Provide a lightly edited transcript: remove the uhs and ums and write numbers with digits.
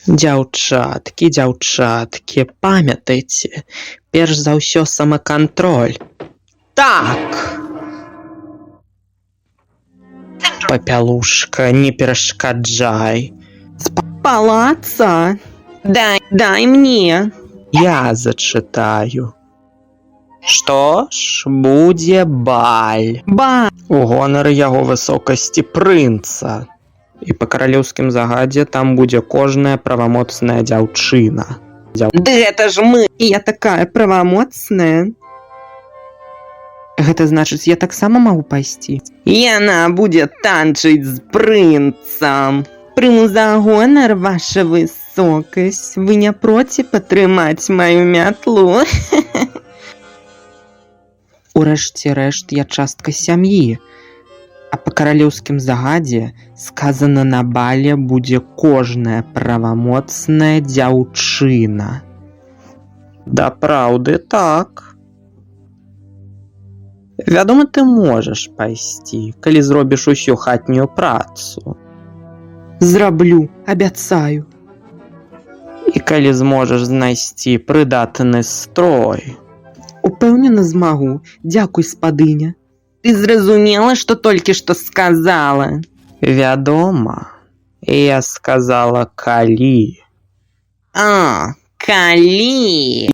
Дзяўчаткі, дзяўчаткі, памятайце, перш за ўсё самакантроль. Так! Папялушка, не перашкаджай. З палаца? Дай, дай мне. Я зачытаю. Што ж, будзе баль. Ба! У гонар яго высокасці прынца. І па каралеўскім загадзе там будзе кожная правамоцная дзяўчына. Ды гэта ж мы! І я такая правамоцная. Гэта значыць, я таксама магу пайсці. Яна будзе танчыць з прынцам. Прыму за гонар, ваша высокасць. Вы не проці патрымаць маю мятлу? Урэшце рэшт, я частка сям'і. А па каралеўскім загадзе сказана, на бале будзе кожная правамоцная дзяўчына. Дапраўды так. Вядома, ты можаш пайсці, калі зробіш усю хатнюю працу. Зраблю, абяцаю. І калі зможаш знайсці прыдатны строй. Упэўнена змагу. Дзякуй, спадыня. Ты зразумела, што толькі што сказала? Вядома, я сказала калі. А, калі.